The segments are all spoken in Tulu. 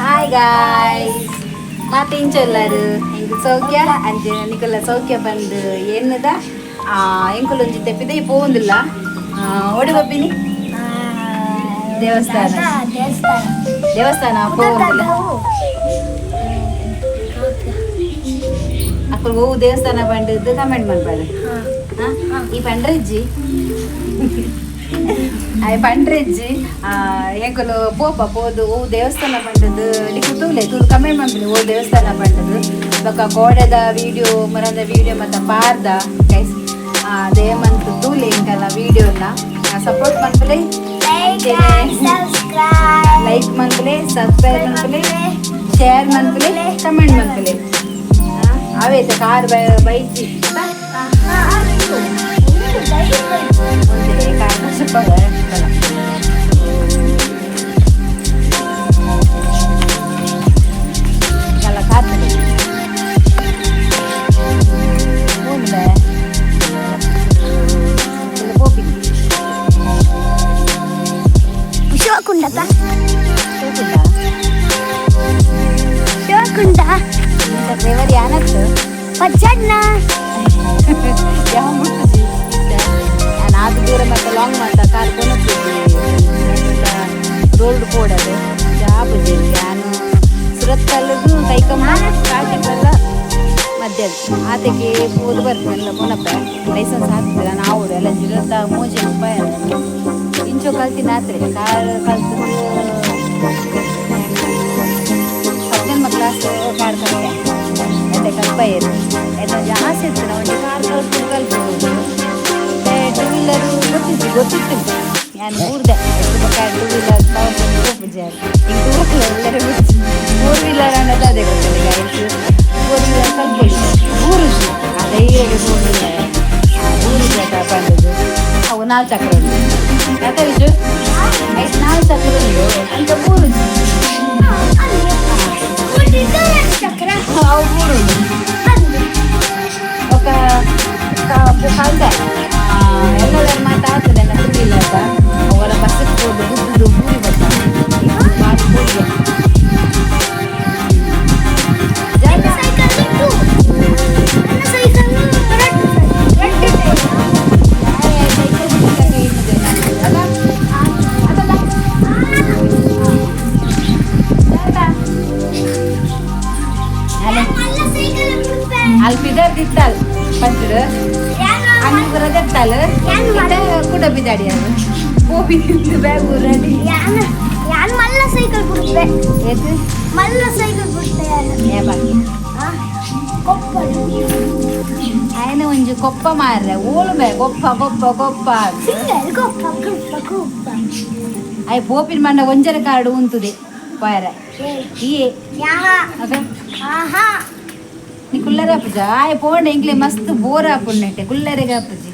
ಹಾಯ್ ಗಾಯ್ಸ್, ಮಾತಿಂಚೊಲ್ಲರು ಎಂಕು ಸೌಖ್ಯ ಅಂಚೆ ನಿಕುಲ್ಲ ಸೌಖ್ಯ ಬಂದು ಎನ್ನುದ ಎಂಕುಲು ಒಂಜಿ ತೆಪ್ಪಿದೆ ಪೋಂದಿಲ್ಲ ಓಡಿ ಬಪ್ಪಿನಿ ದೇವಸ್ಥಾನ. ದೇವಸ್ಥಾನ. ದೇವಸ್ಥಾನ ಪೋಂದಿಲ್ಲ. ಅಕ್ಕಲು ಓವು ದೇವಸ್ಥಾನ ಬಂಡದ್ದು ಕಮೆಂಟ್ ಮಾಡ್ಬಾರ್ದು. ಈ ಪಂಡ್ರೆಜ್ಜಿ ಆಯ್ ಪಂಡ್ರೆಜ್ಜಿ ಎಂಕುಲು ಪೋಪ ಪೋದು ಓ ದೇವಸ್ಥಾನ ಪಂಡದು ನಿಕ್ಕು ತೂಲೆ ತೂಲು ಕಮೆಂಟ್ ಮಾಡ್ಬಿಡಿ ಓ ದೇವಸ್ಥಾನ ಪಂಡದು. ಬೊಕ್ಕ ಗೋಡೆದ ವೀಡಿಯೋ ಮರದ ವೀಡಿಯೋ ಮತ್ತು ಪಾರ್ದ ಗೈಸ್ ದೇಮಂತ್ ತೂಲೆ ಎಂಕಲ್ಲ ವೀಡಿಯೋನ ಸಪೋರ್ಟ್ ಮನ್ಪುಲೆ. ಲೈಕ್ ಮನ್ಪುಲೆ, ಸಬ್ಸ್ಕ್ರೈಬ್ ಮನ್ಪುಲೆ, ಶೇರ್ ಮನ್ಪುಲೆ, ಕಮೆಂಟ್ ಮನ್ಪುಲೆ. ಅವೇತೆ ಕಾರ್ ಬೈಜಿ ಒಂದೇ ಕಾರ್ ಸ್ವಲ್ಪ. ಎಲ್ಲ ಕಾತಲೆ ಹೋಗ್ಲೆ ಪೋಪಿ. ಶಿವಕುಂಡಪ್ಪ. ಹೋಗುಂಡ. ಶಿವಕುಂಡ. ಡ್ರೈವರ್ ಯಾನತ್ತು? ಪಚ್ಚಣ್ಣ. ಯಾವ ಮುಟ್ಟುಜಿ. ನಾನು ಆದ ದೂರ ಮತ್ತೆ ಲಾಂಗ್ ಮಾತ ಕಾರ್ ಕೊನೊತ್ತಿದ್ವಿ ರೋಡ್ ಪೋಡದು ಜಾಬುಜಿ. ನಾನು ಸುರತ್ಕಲ್ಗೂ ಕೈಕಮ್ಮ ಕಾಟಿಬಲ್ಲ ಮಧ್ಯ ಆತೆಗೆ ಪೋದು ಬರ್ತದೆ ಪೋನಪ್ಪ. ಲೈಸೆನ್ಸ್ ಹಾಕ್ತಿಲ್ಲ ನಾವು ಎಲ್ಲ ಜಿರತ್ತ ಮೋಜಿ ಉಪಾಯ ಇಂಚೋ ಕಲ್ತಿನ ಆತ್ರೆ ಕಾರ್ ಕಲ್ತು. 18 ಕ್ಲಾಸ್ ಕಾರ್ ಕಲ್ತೆ. ಮತ್ತೆ ಕಲ್ಪ ಇರು ಎತ್ತ ಜಾಸ್ತಿ ಇತ್ತು. ನಾವು ಒಂಜಿ ಕಾರ್ ಕಲ್ತು ಕಲ್ತು ಟೂ ವೀಲರು ಗೊತ್ತಿತ್ತು ಗೊತ್ತಿತ್ತು. ನಾನು ಊರ್ದೆ ಬೊಕ್ಕ ಟೂ ವೀಲರ್ ಪೂಜೆ ಈಗ ಟೂ ವೀಲರ್ ಎಲ್ಲರೂ ಫೋರ್ ವೀಲರ್ ಅನ್ನೋದು ಅದೇ ಗೊತ್ತಿಲ್ಲ ಗೈಸ್. ಫೋರ್ ವೀಲರ್ ಕಲ್ಪೊಲಿ ಊರುಜಿ ಅದೇ ಫೋರ್ ವೀಲರ್ ಊರುಜಿ ಅತ್ತ ಪಂಡದು. ಅವು ನಾಲ್ಕು ಚಕ್ರ ಉಂಟು ಅತ್ತ ವಿಜು ಐದು ನಾಲ್ಕು ಚಕ್ರ ಉಂಟು ಅಂತ ಊರುಜಿ. ಚಕ್ರ. ಅವು ಊರುಜಿ. ఒక ಕಲ್ದೆ ಎಲ್ಲದರ ಮಾತಾಡ್ತದೆ. ನನ್ನ ಟೂ ವೀಲರ್ ಅವರ ಬಸ್ಸಿಗೆ ಹೋದು ಗುದ್ದುದು ಊರಿ ಬರ್ತಾರೆ ಬಾರಿ ಕೂಡಿಗೆ. ನನ್ನ ಸೈಕಲ್ ಟು, ನನ್ನ ಸೈಕಲ್ ರೆಡ್ ರೆಡ್. ಸೈಕಲ್ ಅಲ್ಲ ಅದಲ್ಲ. ಮಲ್ಲ ಸೈಕಲ್ ಬಿಡ್ಪೆ. ಅಲ್ಲಿ ಪಿದರ್ ದಿತ್ತಾಲ್ ಪಂಚರು ಅಂಗಿ ಬರೋದೆತ್ತಾಲ್ ಕೂಡ ಬಿದ್ದಾಡಿ ಅದು ಪೋಪಿ ಬ್ಯಾಗ್ ರೆಡಿ. ಯಾನ್ ಯಾನ್ ಮಲ್ಲ ಸೈಕಲ್ ಬಿಡ್ಪೆ. ಏತು? ಮಲ್ಲ ಸೈಕಲ್ ಬಿಡ್ಪೆ ಯಾನ್. ಏಪ? ಕೊಪ್ಪ. ಆಯನ ಒಂಜಿ ಕೊಪ್ಪ ಮಾರ್ರೆ ಓಳು ಬೇ ಕೊಪ್ಪ ಕೊಪ್ಪ ಕೊಪ್ಪ. ಸಿಂಗಲ್ ಕೊಪ್ಪ ಕೊಪ್ಪ ಕೊಪ್ಪ. ಆಯ್ ಪೋಪಿನ ಮಂಡ ಒಂಜರ ಕಾರ್ಡ್ ಉಂತುದೆ ಪೋಯರ ಈ. ಯಾಹ. ಅದ. ಆಹಾ. ನೀ ಕುಲ್ಲರೆ ಅಪ್ಪುಜ ಆಯ್ ಪೋಂಡ ಇಂಕ್ಲೆ ಮಸ್ತ್ ಬೋರ್ ಆಪುಂಡೆಟ್ಟೆ ಕುಲ್ಲರೆಗೆ ಅಪ್ಪುಜಿ.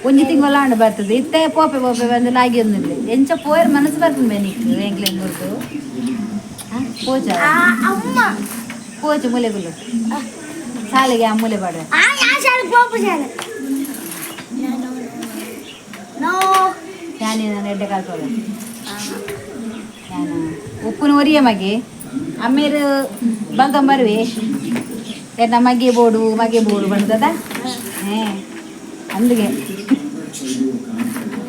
ಒಂಜಿ ತಿಂಗಳ ಬರ್ತದೆ ಇತ್ತೆ ಪೋಪೆ ಪೋಪೆ ಬಂದು ಲಾಗಿ ಒಂದಿಲ್ಲ ಎಂಚ ಪೋಯರ್ ಮನಸ್ಸು ಬರ್ತದೆ ಬೇ ನಿಕ್ ಎಂಕ್ಲೆ ಗುರ್ತು ಪೋಚ. ಆ ಅಮ್ಮ. ಪೋಚು ಮೂಲೆಗುಲ್ಲು ಶಾಲೆಗೆ ಆ ಮೂಲೆ ಬಾಡ. ಆ ಯಾ ಶಾಲೆ ಪೋಪು ಶಾಲೆ ನೋ. ಯಾನಿ ನಾನು ಎಡ್ಡೆ ಕಾಲ್ಪೋವೆ ಯಾನ ಉಪ್ಪುನ ಒರಿಯ ಮಗೆ ಅಮ್ಮೇರು ಬಂಕಂ ಬರುವೆ ಎನ್ನ ಮಗೆ ಬೋಡು ಮಗೆ ಬೋಡು ಬಂದದ ಹೇ ಅಂದಿಗೆ.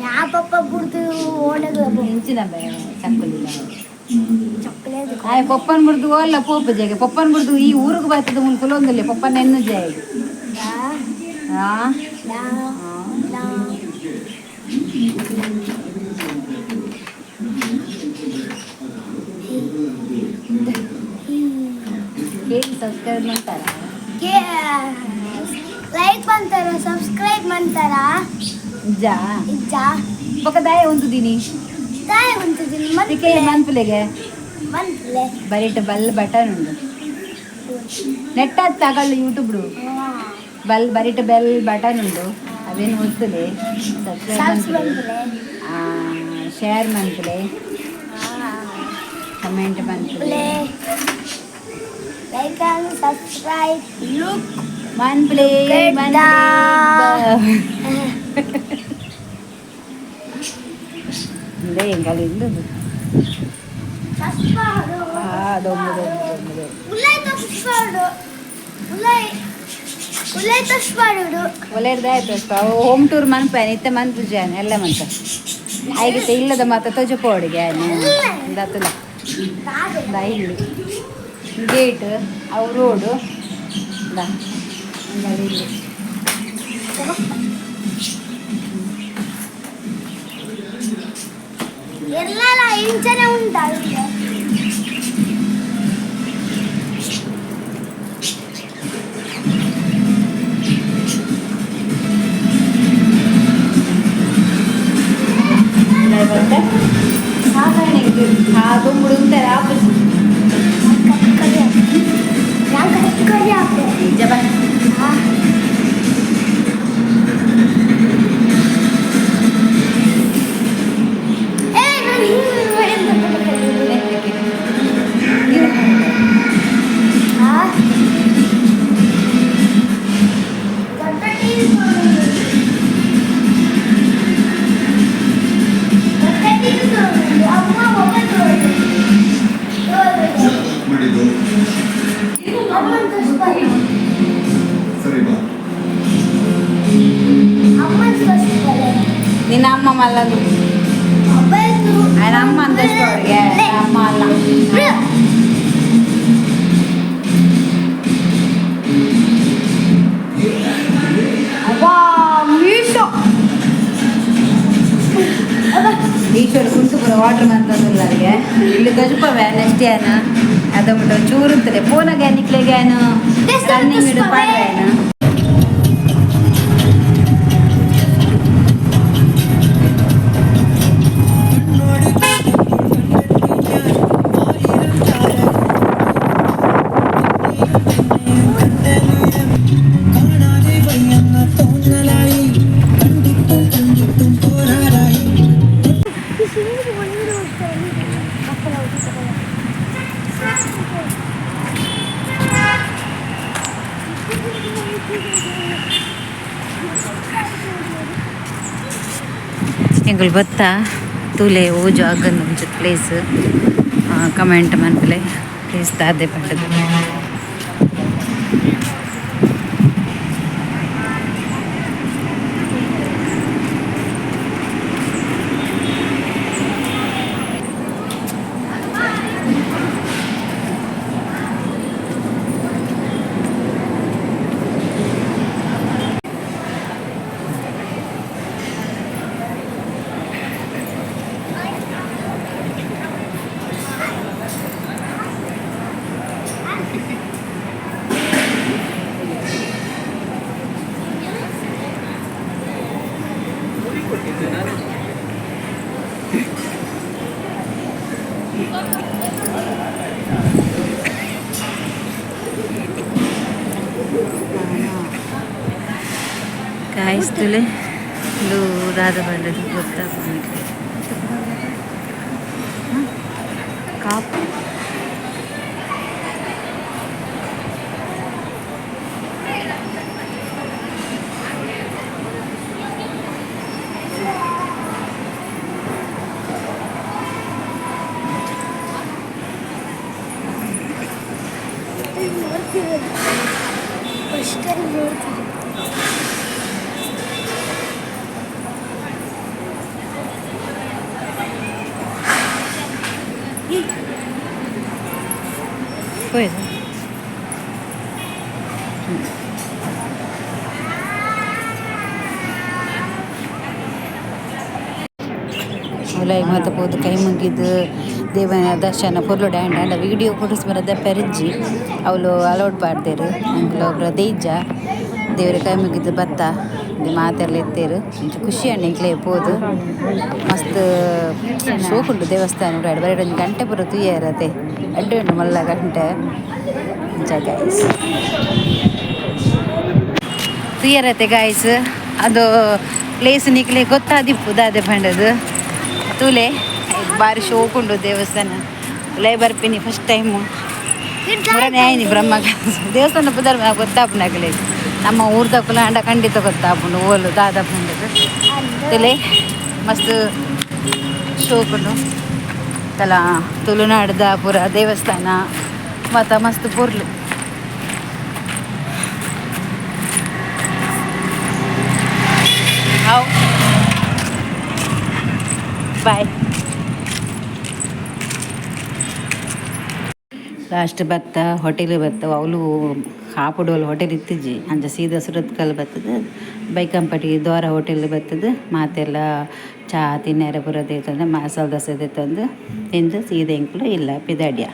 ಯಾ ಪಪ್ಪ ಬುಡ್ದು ಓಡಗ. ಇಂಚಿನ ಬೇ ಚಕ್ಕುಲಿ. ಚಕ್ಕಲೆ. ಆಯ್ ಪಪ್ಪನ್ ಬುಡ್ದು ಅಲ್ಲ ಪೋಪು ಜಾಗೆ ಪಪ್ಪನ್ ಬುಡ್ದು ಈ ಊರಿಗೆ ಬರ್ತದೆ ಮುಲ್ ಕುಲೊಂದಿಲ್ಲ ಪಪ್ಪನ ಎನ್ನು ಜಾಗೆ. ನಾ. ಆ. ನಾ. ನಾ. ಕೇಳಿ ಸಬ್ಸ್ಕ್ರೈಬ್ ಮಾಡ್ತಾರ? ಲೈಕ್ ಮಾಡ್ತಾರ, ಸಬ್ಸ್ಕ್ರೈಬ್ ಮಾಡ್ತಾರ. ಜಾ. ಇಜ್ಜ. ಬೊಕ ದಾಯ ಒಂದು ದಿನಿ. ದಾಯ ಉಂಟುದಿನಿ. ಅದಕ್ಕೆ ಮನ್ಪುಲೆಗೆ. ಮನ್ಪುಲೆ. ಬರಿಟ್ ಬಲ್ ಬಟನ್ ಉಂಡು ನೆಟ್ ಆತ್ ತಗೊಳ್ಳು ಯೂಟ್ಯೂಬ್ ಬಲ್ ಬರಿಟ್ ಬೆಲ್ ಬಟನ್ ಉಂಡು ಅವೇನು ಒತ್ತುಲೆ. ಸಬ್ಸ್ ಸಬ್ಸ್ಕ್ರೈಬ್ ಮನ್ಪುಲೆ. ಶೇರ್ ಮನ್ಪುಲೆ, ಕಮೆಂಟ್ ಮನ್ಪುಲೆ. Like and subscribe look. ಮನ್ಪುಲೆ. Look at ಮನ್ಪುಲೆ ಎಂಗಲ್ ಇಂದು. ದೊಂಬು ದೊಂಬು ದೊಂಬು ದೊಂಬು. ಒಳ್ಳೆಯದು ಆಯ್ತು ಅಷ್ಟು. ಅವು ಹೋಮ್ ಟೂರ್ ಮನ್ಪಾಯನ ಇತ್ತೆ ಮನ್ಪುಜಾನೆ ಎಲ್ಲ ಮಂತ ಆಯ್ಗಿತ್ತೆ ಇಲ್ಲದ ಮಾತ ತೊಜ ಪೋಡಿಗೆ ದತ್ತುಲ. ದಾ ಇಲ್ಲಿ ಗೇಟ್, ಅವು ರೋಡು. ದಾ ಇಲ್ಲಿ. ಎಲ್ಲ ಇಂಚನೆ ಉಂಟಾ? ಮತ್ತೆ ಸಾಧಾರಣ ಇದು ಆ ದುಂಬುಡು ಉಂತಾರೆ ಆಪೋಸಿಟ್. ನಿಜ ಬಾ. ಮಾಡಿದ್ದು. ಸರಿ ಬಾ. ನಿನ್ನ ಅಮ್ಮ ಮಲ್ಲದು. ఆయన ಅಮ್ಮ ಅಂತ ಅವ್ರಿಗೆ ಅಮ್ಮ ಅಲ್ಲ. ಅವ್ವಾ, ಮೀಶೋ ಈಶ್ವರ ಕುಂತು ಪೂರ ವಾಟರ್ ಮಂತಂದಿಲ್ಲ ಅಲ್ಲಿಗೆ. ಇಲ್ಲಿ ತಜುಪವೆ ನೆಕ್ಸ್ಟ್ ಏನ ಅದೊಂದು ಚೂರುತ್ತದೆ ಪೋನಾಗ ನಿಕ್ಲೆಗೆ ಏನು ರನ್ನಿಂಗ್ ಇಡು ಪಾಡ್ವೇನು. കാണാതെ വയ്യെന്ന തോന്നലായി, കണ്ടിട്ടും കണ്ടിട്ടും പോരാറായി. ಎಂಕುಲು ಬತ್ತ ತೂಲೆ ಓ ಜಾಗ ಒಂಜಿ ಪ್ಲೇಸ್. ಕಮೆಂಟ್ ಮನ್ಪುಲೆ ಪ್ಲೇಸ್ ದಾದೆ ಪಂಡದು. ಗಾಯ್ಸ್, ತೂಲೆ ಉಂದು ದಾದ ಪಂಡದು ಗೊತ್ತಾಪುಂಡು ಕಾಪು. ಫಸ್ಟ್ ಟೈಮ್ ನೋಡ್ತೀನಿ. ಪೋಯ್ದು ಉಲಾಯಿ ಮಾತ ಪೋದು ಕೈ ಮುಗಿದು ದೇವನ ದರ್ಶನ ಪೊರ್ಲು ಡ್ಯಾಂಡ್ ಆಂಡ ವೀಡಿಯೋ ಫೋಟೋಸ್ ಬರದ ಪೆರ್ಜಿ, ಅವಳು ಅಲೌಡ್ ಪಾಡ್ದೇರು. ಅಂಕುಲು ಒಬ್ರ ದೇಜ್ಜ ದೇವರ ಕೈ ಮುಗಿದು ಬತ್ತ ಮಾತೆಲ್ಲ ಎತ್ತೇರು. ಒಂಚಿ ಖುಷಿ ಅಂಡ್ ಎಂಕ್ಲೆ ಪೋದು. ಮಸ್ತ್ ಶೋಕುಂಡು ದೇವಸ್ಥಾನ. ಉಂಡು ಬರೀ ಒಂಜಿ ಗಂಟೆ ಪೂರ ತೂಯರತೆ, ಎಡ್ಡೆ ಉಂಡು ಮಲ್ಲ ಗಂಟೆ. ಅಂಚ ಗಾಯ್ಸ್, ತೂಯರತೆ ಗಾಯ್ಸ್, ಅದು ಪ್ಲೇಸ್ ನಿಕ್ಲೆ ಗೊತ್ತಾದಿಪ್ಪು ದಾದೆ ಪಂಡದು. ತೂಲೆ, ಬಾರಿ ಶೋಕುಂಡು ದೇವಸ್ಥಾನ. ಉಲೈ ಬರ್ಪಿನಿ ಫಸ್ಟ್ ಟೈಮು. ಮುರನೇ ಆಯ್ನಿ ಬ್ರಹ್ಮ ದೇವಸ್ಥಾನ ಪುದರ್ ಗೊತ್ತಾಪುಂಡು ನಮ್ಮ ಊರ್ದಕುಲು ಅಂಡ ಖಂಡಿತ ಗೊತ್ತಾಪುಂಡು ಓಲು ದಾದ ಪಂಡದು. ತೂಲೆ, ಮಸ್ತ್ ಶೋಕುಂಡು. ಕಲ ತುಳುನಾಡ್ದ ಪೂರ ದೇವಸ್ಥಾನ ಮಾತ ಮಸ್ತ್ ಪೊರ್ಲು. ಅವು ಬಾಯ್. ಲಾಸ್ಟ್ ಬತ್ತ ಹೋಟೆಲ್ ಬತ್ತ. ಅವ್ಲು ಕಾಪುಡೋಲು ಹೋಟೆಲ್ ಇತ್ತಿಜಿ. ಅಂಚ ಸೀದಾ ಸುರತ್ಕಲ್ ಬತ್ತುದು ಬೈಕಂಪಟಿ ದ್ವಾರ ಹೋಟೆಲ್ ಬತ್ತುದು ಮಾತೆಲ್ಲ ಚಾ ತಿನ್ನೆರೆ ಪೂರ ದೆತೊಂದು, ಮಸಾಲೆ ದೋಸೆ ದೆತೊಂದು ತಿಂದು ಸೀದಾ ಎಂಕುಲು ಇಲ್ಲ ಪಿದಾಡ್ಯ.